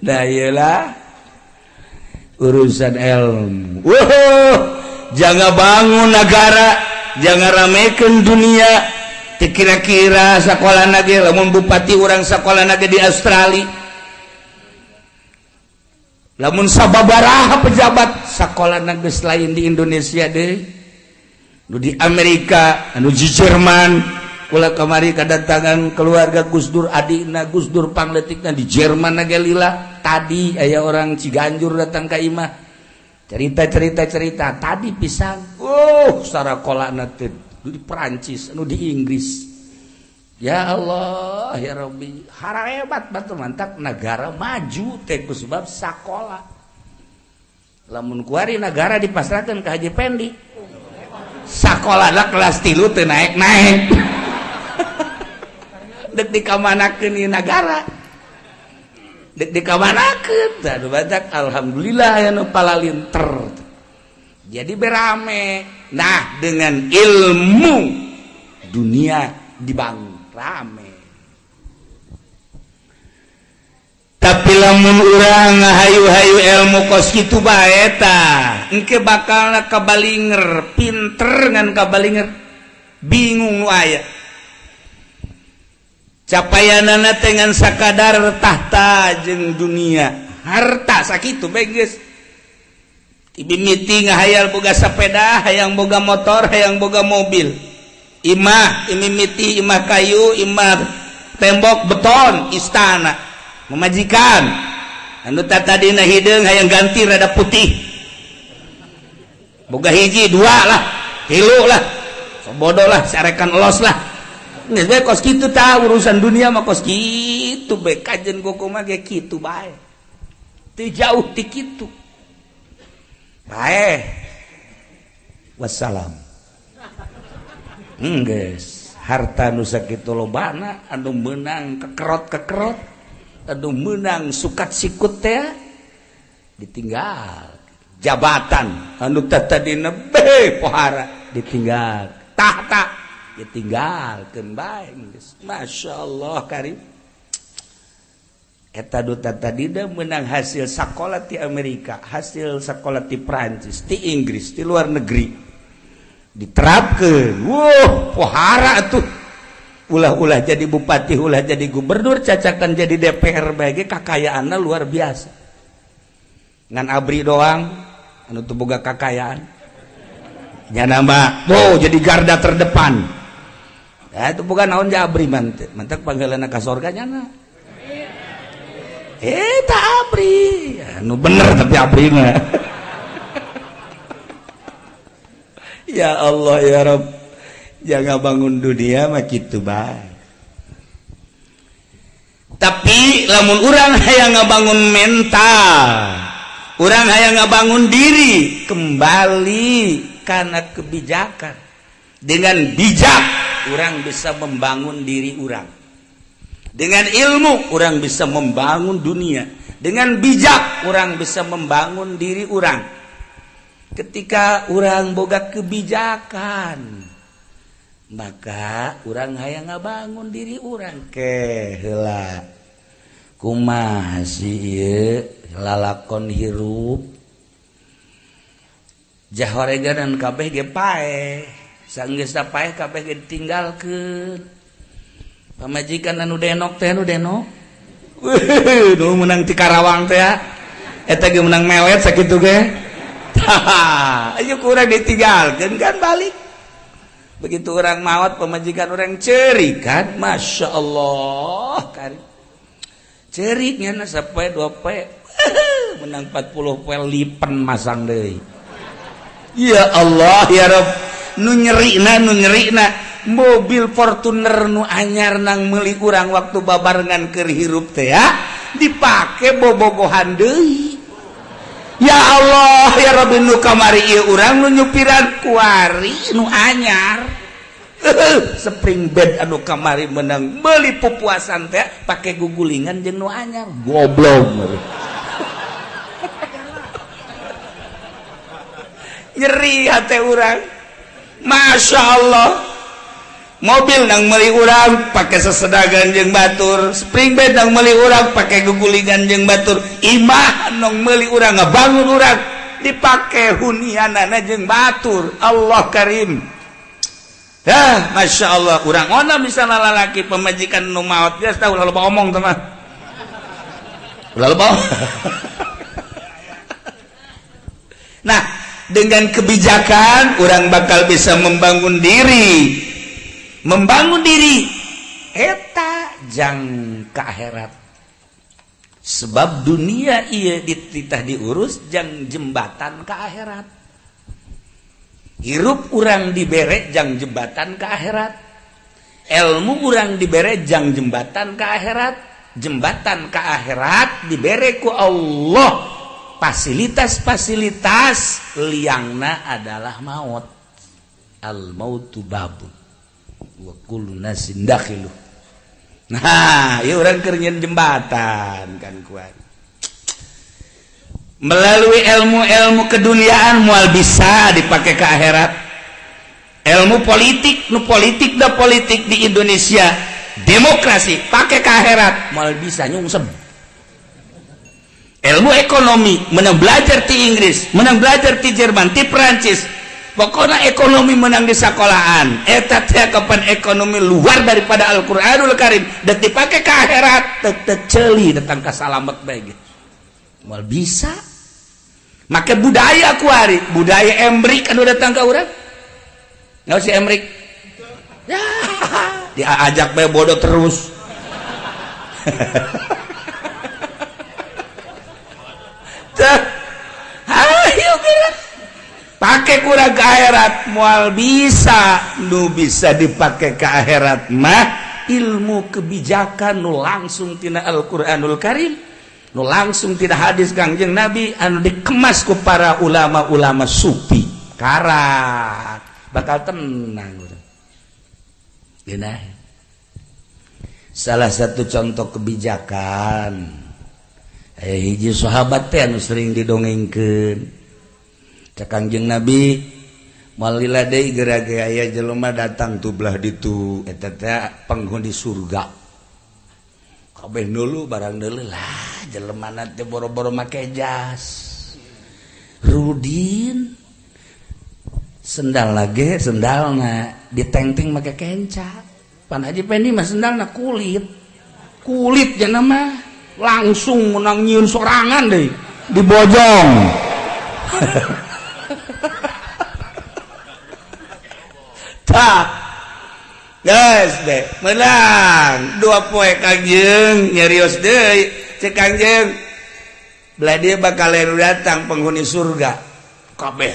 Nah, iyalah urusan ilmu. Wow, jangan bangun negara, jangan ramekan dunia. Kira-kira sekolah lagi, lamun bupati orang sekolah lagi di Australia, lamun sababaraha pejabat sekolah negeri lain di Indonesia deh, nu di Amerika, nu di Jerman. Kula kamari kedatangan keluarga Gus Dur, adikna Gus Dur pangletikna di Jerman nage lila. Tadi aya orang Ciganjur datang ke imah, cerita cerita cerita tadi pisan. Oh, sarakolana teh di Perancis, anu di Inggris. Ya Allah ya Rabbi, hebat batu mantap negara maju teh ku sebab sakola. Lamun kuari negara dipasrahkan ke Haji Pendi, sakola lah kelas 3 teu naik-naik. Dek dikamanakeun ieu nagara, dek dikamanakeun. Aduh, badak alhamdulillah ya nu palalinter jadi berame. Nah, dengan ilmu dunia dibangun rame. Tapi lamun urang hayu-hayu ilmu kos kitu bae tah, engke bakal kabalinger, pinter ngan kabalinger, bingung nu aya. Capayanana teh ngan sakadar tahta jeung dunia, harta sakitu bae geus. Mimiti ngahayal boga sepeda, hayang boga motor, hayang boga mobil. Imah, imimiti imah kayu, imah tembok beton, istana, memajikan. Anu tadina hideung hayang ganti rada putih. Boga hiji dua lah, tilu lah, sobodo lah, sarekan los lah. Geus bae kos kitu tah urusan dunia mah kos kitu bae, kajen kumaha ge kitu bae. Teu jauh ti kitu. Bae. Wassalam. Geus, harta nu sakitu lobana anu meunang kekerot-kekerot, anu meunang sukat sikut teh ditinggal. Jabatan anu tadina be pohara ditinggal, tahta ditinggalkeun bae geus. Masya Allah karim. Eta duta tadina menang hasil sekolah di Amerika, hasil sekolah di Prancis, di Inggris, di luar negeri diterapkan. Wow, pohara tuh. Ulah-ulah jadi bupati, ulah jadi gubernur, cacakan jadi DPR bagi kekayaannya luar biasa. Ngan ABRI doang anu teu boga kakayaan. Nya nama, oh jadi garda terdepan. Ya itu bukan naon ABRI mantep, mantep panggilan ka sorga nyana. Tak ABRI, anu bener tapi ABRI mah. Ya Allah ya Rabb, jangan bangun dunia mah kitu bae. Tapi lamun urang hayang ngabangun mental, urang hayang ngabangun diri, kembali karena kebijakan. Dengan bijak urang bisa membangun diri urang. Dengan ilmu orang bisa membangun dunia. Dengan bijak orang bisa membangun diri orang. Ketika orang boga kebijakan, maka orang hayang ngabangun diri orang. Ke heula kumaha sih ieu lalakon hirup jahoreganan kabeh ge paeh, sanggeus paeh kabeh ge ditinggalkeun. Pamajikan anu denok teh, anu denok nu menang ti Karawang teh eta ge menang melet sakitu ge. Ayo kurang ditinggalkeun kan balik. Begitu orang maot pamajikan orang ceurik kan, Masya Allah kari ceuriknya na sapoe dua poe menang 40 poe lipen masang deui. Ya Allah ya Rabb, nu nyerina, nu nyerina mobil Fortuner nu anyar nang meuli urang waktu babarengan keur hirup teh ya dipake bobogohan deui. Ya Allah ya Rabbi, nu kamari ieu urang nu nyupiran kuari nu anyar. Spring bed anu kamari menang meuli pupuasan teh pake gugulingan jeung nu anyar. Goblok. Nyeri hate urang. Masya Allah. Mobil nang meuli urang pake sesedagan jeung batur, spring bed nang meuli urang pake gugulingan jeung batur, imah nang meuli urang ngabangun urang dipake hunianana jeung batur. Allah Karim. Hah, Masya Allah, urang ona misalnya lalaki pemajikan nu maot geus tahu loba omong teh mah. Ulah loba. Nah, dengan kebijakan orang bakal bisa membangun diri. Membangun diri eta jang ka akhirat. Sebab dunia ieu dititah diurus jang jembatan ka akhirat. Hirup urang dibere jang jembatan ka akhirat. Ilmu urang dibere jang jembatan ka akhirat. Jembatan ka akhirat dibere ku Allah. Fasilitas-fasilitas liangna adalah maut. Al mautu babun wa kullu nasin dakhiluh. Nah, ieu urang keur nyeun jembatan kan kuat. Melalui ilmu-ilmu keduniaan moal bisa dipake ke akhirat. Ilmu politik, nu politik da politik di Indonesia, demokrasi pake ke akhirat moal bisa nyungsep. Ilmu ekonomi menang belajar di Inggris, menang belajar di Jerman, di Perancis. Pokoknya ekonomi menang di sekolahan. Eta teh kapan ekonomi luar daripada Al-Qur'anul Karim dan dipake ke akhirat teu ceuli datang ka salamet bae ge. Moal bisa. Make budaya kuari, budaya Emrik anu datang ka urang. Nyaho si Emrik? Ya, diajak bae bodoh terus. Ayo geura. Pake kurang ke akhirat moal bisa. Nu bisa dipake ke akhirat mah ilmu kebijakan nu langsung tina Al-Qur'anul Karim, nu langsung tina hadis Kangjeng Nabi anu dikemas ku para ulama-ulama sufi. Karat bakal tenang urang. Geunah. Salah satu contoh kebijakan hiji sahabat teh anu sering didongengkeun. Cek Kangjeng Nabi moal lila deui geura ge aya jelema datang tu belah ditu eta teh penghuni surga. Kabeh dulu barang deuleu lah jelemana teh boro-boro make jas. Rudin sendal lagi sendalna ditengteng make kenca. Pan Haji Pendi mah sendalna kulit. Kulit jana mah langsung menang nyieun sorangan deui dibojong. Tah geus deh menang dua poe Kangjeng nyerios deui cek Kangjeng belah dia bakal datang penghuni surga kabeh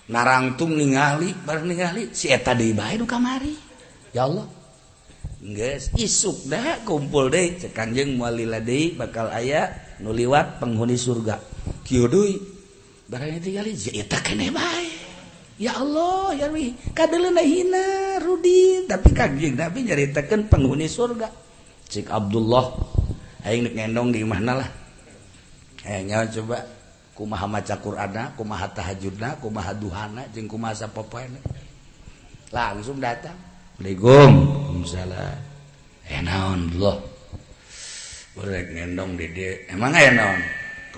narangtung ningali bareng ningali si eta deui bae nu kamari. Ya Allah geus isuk dah kumpul deui cek Kangjeng moal lila deui bakal aya nu liwat penghuni surga kieu deui barang tingali si eta keneh bae. Ya Allah ya Rabbi kadeuleuna hina Rudi tapi Kangjeng Nabi nyaritakeun penghuni surga. Cik Abdullah aing nek ngendong di imahna lah. Hayang nyawa coba kumaha maca Qur'anna, kumaha tahajudna, kumaha duhana jeung kumaha sapopoena. Langsung datang. Assalamualaikum. Waalaikumsalam. Naon Allah. Rek ngendong di dieu. Emang aya naon?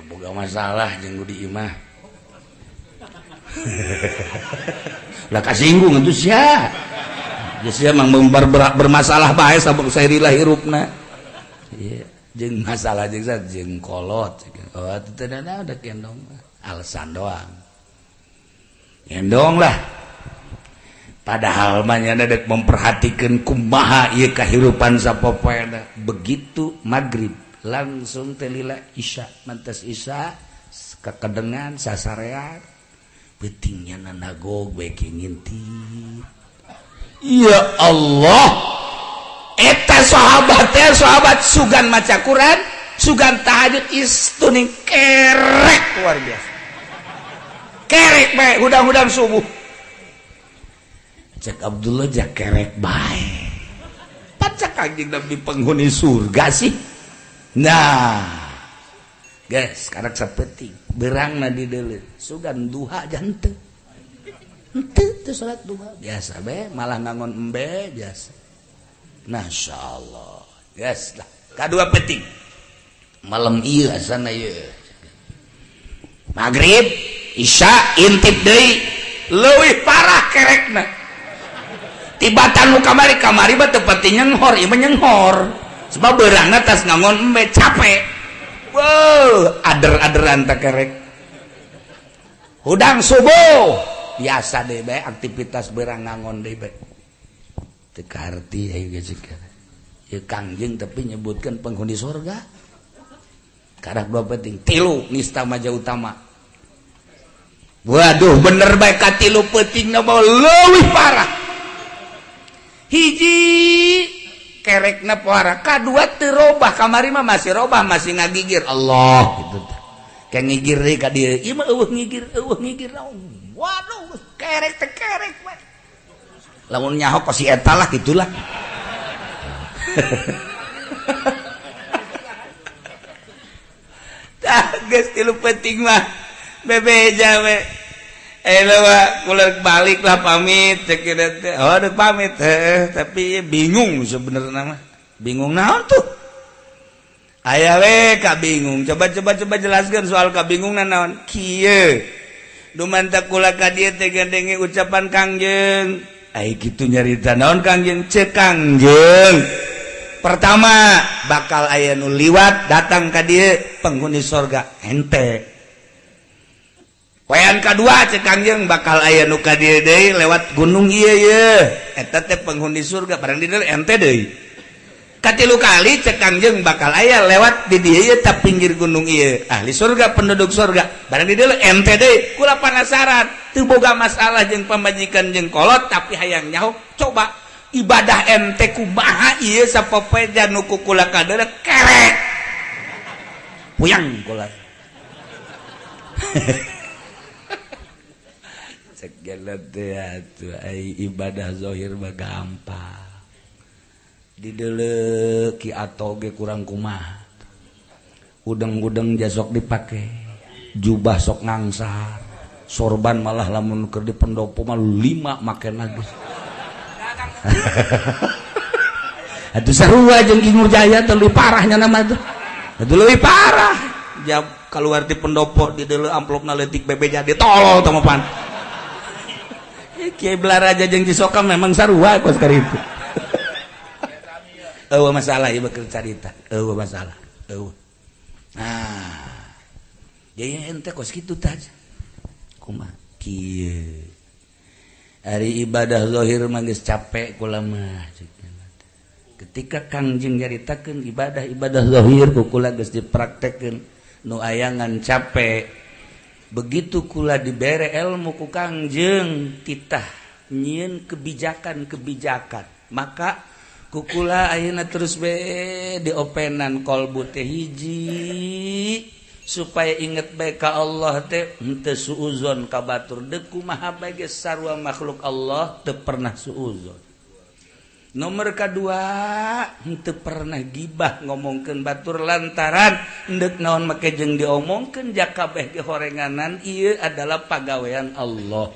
Boga masalah jeung di imah. Lah kasinggung atuh sia. Geus sia mah bermasalah bae sabab sairilah hirupna. Ieu jeung masalah jeung jeung kolot. Oh teu da udah kendong alasan doang. Kendong lah. Padahal mah nya dek memperhatikan kumaha ieu kahirupan sapopoena. Begitu maghrib langsung teh lila isya, mantas isya kekedengan sasarean pentingnya nanagog bae ngintip. Ya Allah, eta sahabat teh sahabat sugan maca Quran, sugan tahajud istuning kerek luar biasa. Kerek bae hudang-hudang subuh. Cek Abdullah ja kerek bae. Pacak Kangjeng Nabi penghuni surga sih. Nah, guys, sekarang seperti berangna di deuleu sugan duha jante. Henteu teu salat duha biasa be, malah ngangon embe biasa. Masyaallah. Geus lah. Kadua penting. Malam ieu asana ieu. Maghrib, Isya, intip deui, leuwih parah kerekna. Tibatan nu kamari kamari mah teu pati nyenghor, ieu mah nyenghor. Sebab beurangna tas ngangon embe capek. Wow, ader-aderan teh kerek. Hudang subuh biasa deh bae aktivitas beurang ngangon deui bae. Teu kaharti ayo geus ieu Kangjeng tapi nyebutkeun penghuni surga. Karak dua penting, tilu nista maja utama. Waduh, bener bae ka tilu peutingna mah leuwih parah. Hiji kerekna parah, kadua teu robah, kamari mah masih robah, masih ngagigir Allah gitu teh. Kayak ngigir deui ka dieu, ieu mah eueuh ngigir naon. Waduh, kerek teh kerek we. Lamun nyaho kos si eta lah gitulah. Tah geus tilu peuting mah bebeja we. Kula balik lah pamit cek teh. Oh, deuk pamit heuh, tapi bingung sebenarnya mah. Bingung naon tuh? Aya we ka bingung. Coba coba coba jelaskeun soal kabingungan naon. Kieu. Dumanta kula ka dieu teh gandenge ucapan Kangjeng. Ai kitu nyarita naon Kangjeng? Ceuk Kangjeng. Pertama, bakal aya nu liwat datang ka dieu penghuni sorga ente. Poean kadua cek Kangjeng bakal aya nu ka dieu deui lewat gunung ieu ye. Eta teh penghuni surga barang di dieu ente deui. Katilu kali cek Kangjeng bakal aya lewat di dieu ye ta pinggir gunung ieu. Ahli surga penduduk surga barang di dieu ente deui. Kula panasaran teu boga masalah jeung pamajikan jeung kolot tapi hayang nyaho coba ibadah ente kumaha ieu sapopoe nu ku kula kadeuleu kerek. Puyang kula. Ibadah zahir mah gampang dideuleu ki atoge kurang kumaha udeng-udeng jasok dipake jubah sok ngangsar sorban malah lamun keur di pendopo mah 5 make lagi. Atuh sarua jeung Ki Nurjaya teh leuwih parahnya nama tuh. Atuh leuwih parah. Jam keluar di pendopo dideuleu amplopna leutik bebeja ditolol teh mah pan. Kiai Belaraja jeung Cisoka memang sarua kos karitu. Eueuh masalah ieu keur carita, eueuh masalah, eueuh. Nah, jadi ente kos kitu tah. Kumaha kieu. Ari ibadah zahir mah geus capek kula mah. Ketika Kangjeng nyaritakeun ibadah-ibadah zahir ku kula geus dipraktekkeun nu ayangan capek. Begitu kula dibere ilmu ku Kangjeng titah nyieun kebijakan-kebijakan maka ku kula ayeuna terus be diopenan kolbu teh hiji supaya inget bae ka Allah teh henteu suuzon ka batur deuk kumaha bae geus sarua makhluk Allah teu pernah suuzon. Nomor kedua henteu pernah gibah ngomongkeun batur lantaran endek naon make jeung diomongkeun jakabeh ge horenganan ieu adalah pagawean Allah.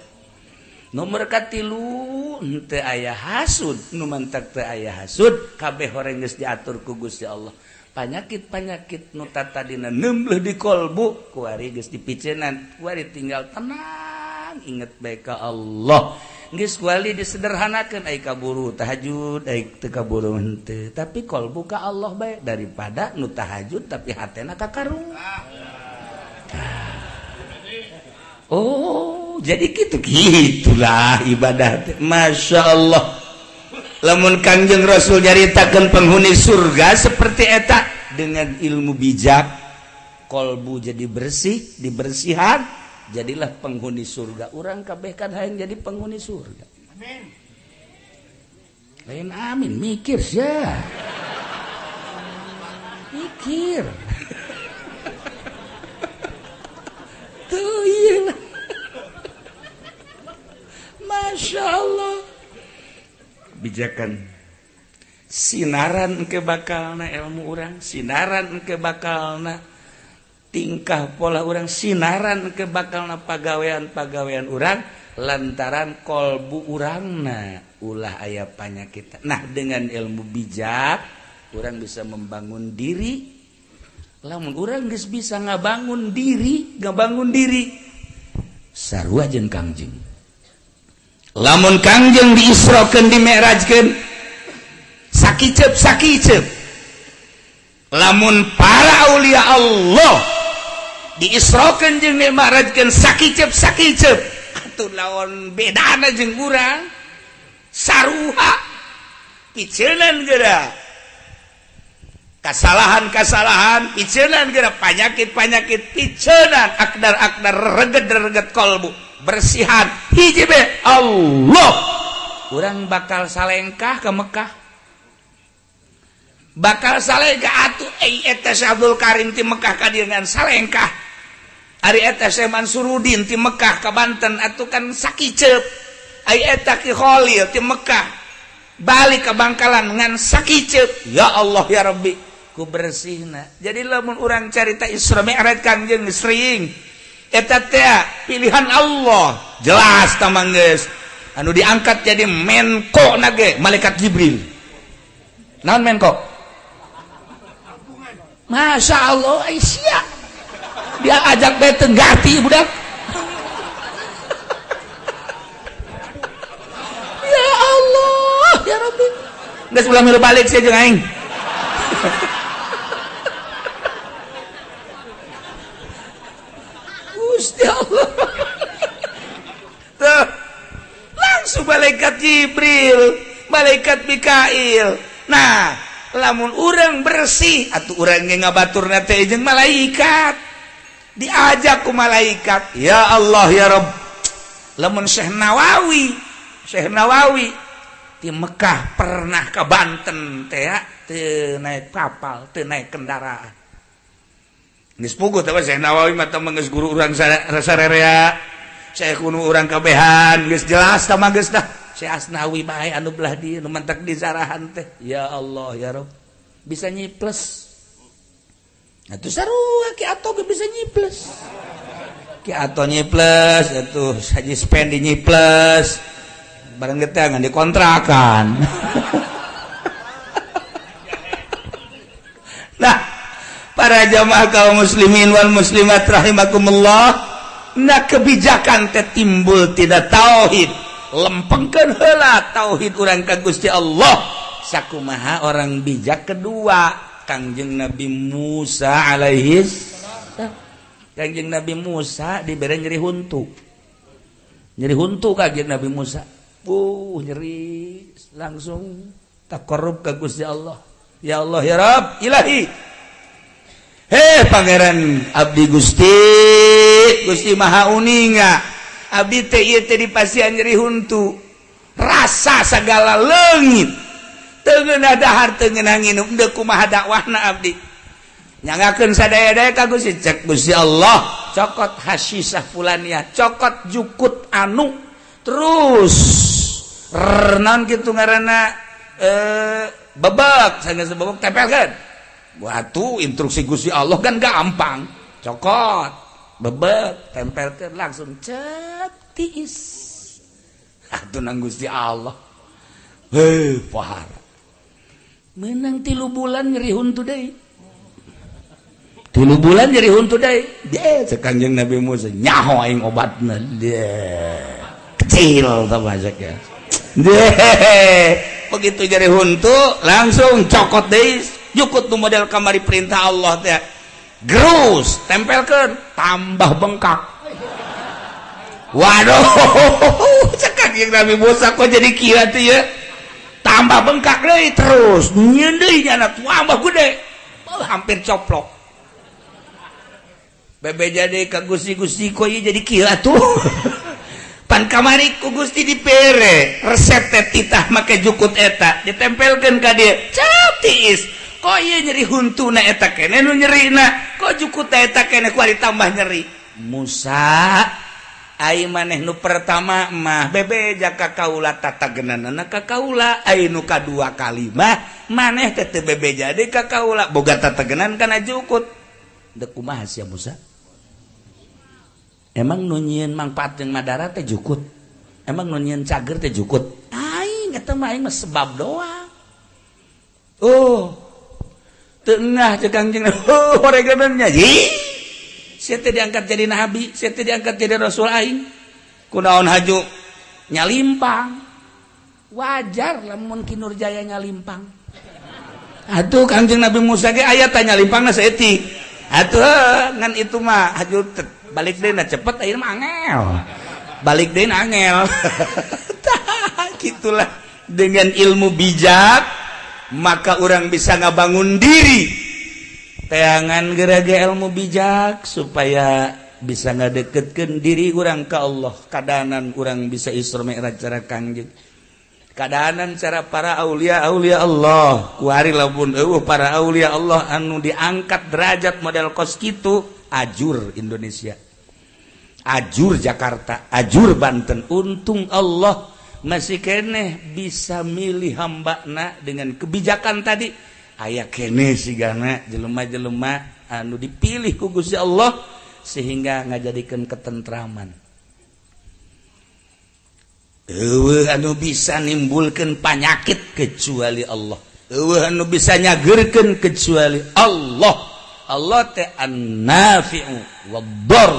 Nomor katilu henteu aya hasud nu mantak teu aya hasud kabeh horeng geus diatur ku Gusti Allah. Panyakit-panyakit nu tatadina nembleh di kolbu kuari geus dipicenan kuari tinggal tenang inget bae ka Allah. Geus wali disederhanakeun ai kaburu tahajud ai teu kaburu henteu tapi kolbu ka Allah bae daripada nu tahajud tapi hatena ka karung. Oh, jadi kitu gitulah ibadah teh. Masya Allah. Lamun Kangjeng Rasul nyaritakeun penghuni surga seperti eta dengan ilmu bijak kolbu jadi bersih, dibersihan jadilah penghuni surga. Urang kabeh kan hayang jadi penghuni surga. Amin. Lain amin mikir sia. Mikir. Tuh iya. Masya Allah. Bijakan sinaran ke bakalna ilmu urang, sinaran ke bakalna tingkah pola urang, sinaran ke bakalna pagawean-pagawean urang Lantaran kolbu urangna ulah aya panyakit. Nah, dengan ilmu bijak urang bisa membangun diri. Lamun urang geus bisa ngabangun diri sarua jeung Kangjeng. Lamun Kangjeng diisrokeun dimi'rajkeun sakiceup-sakiceup. Lamun para aulia Allah diisrokeun jeung dimi'rajkeun sakiceup-sakiceup, atuh lawan bedana jeung urang saruha piceunan geura. Kasalahan-kasalahan piceunan geura, panyakit-panyakit piceunan, akdar-akdar reget-reget kolbu bersihan hiji be Allah. Urang bakal salengkah ke Mekah, bakal salengkah atuh eta Syekh Abdul Karim ti Mekah ka dieu ngan salengkah. Ari eta Syekh Mansurudin ti Mekah ka Banten atuh kan sakiceup. Ari eta Ki Khalil ti Mekah balik ke Bangkalan ngan sakiceup. Ya Allah ya Rabbi, ku bersihna. Jadi lamun urang carita Isra Mi'raj Kangjeng sering eta teh pilihan Allah jelas tamang geus. Anu diangkat jadi menko nage malaikat Jibril. Naon menko? Masya Allah, Aisyah dia ajak bae teu ngarti budak. Ya Allah, ya Rabbi. Geus ulah milu balik sia jeung aing. Gusti Allah. Tuh, langsung malaikat Jibril, malaikat Mikail. Nah, lamun urang bersih atuh urang ge ngabaturna teh jeung malaikat. Diajak ku malaikat, ya Allah ya Rabb. Lamun Syekh Nawawi di Mekah pernah ke Banten teh teu naik kapal, teu naik kendaraan. Geus puguh teh Syekh Nawawi mah teh geus guru urang sarerea. Syekh kuno urang kabehan geus jelas tah mah geus dah. Syekh Asnawi bae anu belah dieu nu mantak di sarahan teh. Ya Allah ya Rabb. Bisa nyiples. Atuh sarua Ki Ato ge bisa nyiples. Ki Ato nyiples atuh Haji Spendi nyiples. Bareng geteh ngan dikontrakan. Nah, para jamaah kaum muslimin wal muslimat rahimakumullah. Nah, kebijakan teh timbul tidak tauhid. Lempengkeun heula tauhid urang ka Gusti Allah. Sakumaha orang bijak kedua, Kangjeng Nabi Musa alaihi salam. Kangjeng Nabi Musa dibere nyeri huntu. Nyeri huntu Kangjeng Nabi Musa. Nyeri langsung takarrub ka Gusti Allah. Ya Allah ya Rabb, ilahi. Heh pangeran abdi Gusti, Gusti Maha Uninga. Abdi teh ieu teh dipasihan nyeri huntu. Rasa segala leungit. Teu ngeunah dahar teu ngeunah nginum deuk kumaha dakwahna abdi. Nyangakeun sadaya-daya ka Gusti, cek Gusti Allah, cokot hasisah fulania, cokot jukut anu. Terus naon kitu ngaranna bebek, sanggeus bebek tempelkeun. Watu instruksi Gusti Allah kan gampang. Cokot, bebek, tempelkeun langsung cep tiis. Atuh nang Gusti Allah. Heuh, fahar. Menang 3 bulan nyeri huntu deui. 3 bulan nyeri huntu deui. Deh, cek Kangjeng Nabi Musa nyaho aing obatna. Deh. Kecil tah ya. Deh, begitu nyeri huntu langsung cokot deui. Jukut nu model kamari perintah Allah teh. Gerus, tempelkeun, tambah bengkak. Waduh, cek Kangjeng Nabi Musa kok jadi kieu teh ya. Tambah bengkak deui terus, nyieun deui nyana tambah gede. Hampir coplok. Bebe jadi ka Gusti-Gusti kok ieu jadi kieu atuh. Pan kamari ku Gusti dipere, resep teh titah make jukut eta, ditempelkeun ka dieu. Cap tiis. Kok ieu nyeri huntuna eta kene nu nyerina, kok jukut eta kene ku ditambah nyeri. Musa ai maneh nu pertama mah bebeja ka kaula tatagenanana ka kaula, ai nu kadua kali mah maneh teh teu bebeja deui ka kaula boga tatagenan kana jukut. Deuk kumaha sia Musa? Emang nu nyieun mangpaat jeung madarat teh jukut. Emang nu nyieun cager teh jukut aing? Eta mah aing mah sebab doang. Oh, tengah cek Kangjeng, oh, horegannya. Ih, sia teh diangkat jadi nabi, sia teh diangkat jadi rasul aing. Kunaon haju nyalimpang? Wajar lamun Ki Nurjaya nyalimpang. Atuh Kangjeng Nabi Musa ge aya tanya limpangna saeutik. Atuh ngan itu mah haju balik deui na cepet, ayeuna mah angel. Balik deui angel. Tah, gitulah dengan ilmu bijak maka orang bisa ngabangun diri. Teangan geraga ilmu bijak supaya bisa ngadeketkeun diri urang ke Allah. Kadanan urang bisa Isra Mi'raj cara Kangjeng, kadanan cara para aulia aulia Allah. Kuari lamun eueuh para aulia Allah anu diangkat derajat model kos kitu, ajur Indonesia, ajur Jakarta, ajur Banten. Untung Allah masih keneh bisa milih hambana dengan kebijakan tadi. Aya keneh sigana jelema-jelema anu dipilih ku Gusti Allah sehingga ngajadikeun ketentraman. Eueuh anu bisa nimbulkeun panyakit kecuali Allah, eueuh anu bisa nyageurkeun kecuali Allah. Allah teh an-nafi'u wad-dar,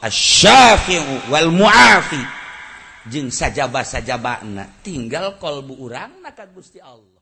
asy-syafi'u wal mu'afi, jeung sajaba-sajabana tinggal kolbu urang na ka Gusti Allah.